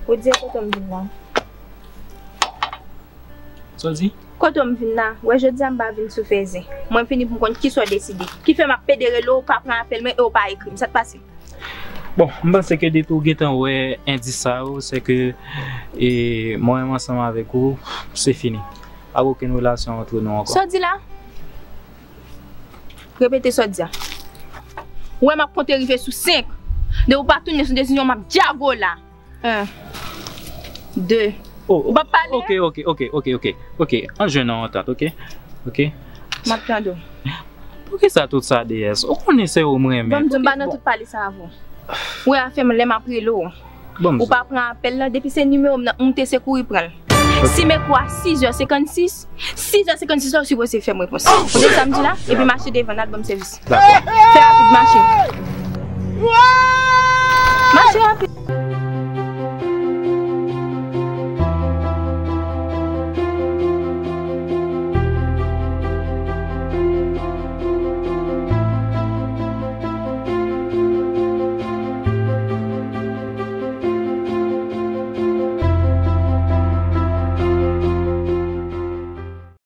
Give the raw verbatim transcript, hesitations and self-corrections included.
Ou di kote m vin la. Sa w di? Kote m vin la, wè jodi a m pa vin sou fèzè. Mwen vini pou m konn kisa w deside. Ki fè m ap pede rele w, ou pa pran apèl mwen e ou pa ekri m. Sa k pase? Bon, m panse ke depi w gentan wè endis sa yo, se ke e, mwen menm ansanm avèk ou, se fini. Pa gen okenn relasyon antre nou ankò. Sa w di la? Repete sa w di a. Ou wè m ap konte rive sou senk. Depi w pa tounen sou desizyon, m ap djago la. En. De. Oh, ou p ap pale? Ok, ok, ok, ok, ok, ok. An jwenn yon antant, ok? Ok. M ap tande w. Poukisa tout sa, deyès? Ou konnen se ou m renmen. Bon, m di w m pa nan tout pale sa avè w. Ou wè afè m lè m ap rele w. Bon, m di w. Ou pa pran apèl la, depi se nimewo m nan, ou te se kouri pran l. Ok. Si mèkredi a sizè senkannsis, sizè senkannsis la, ou sipoze fè m repons. Ou tande sa m di la? Epi mache devan, n al ban m sèvis. Dakò. Fè rapid, mache.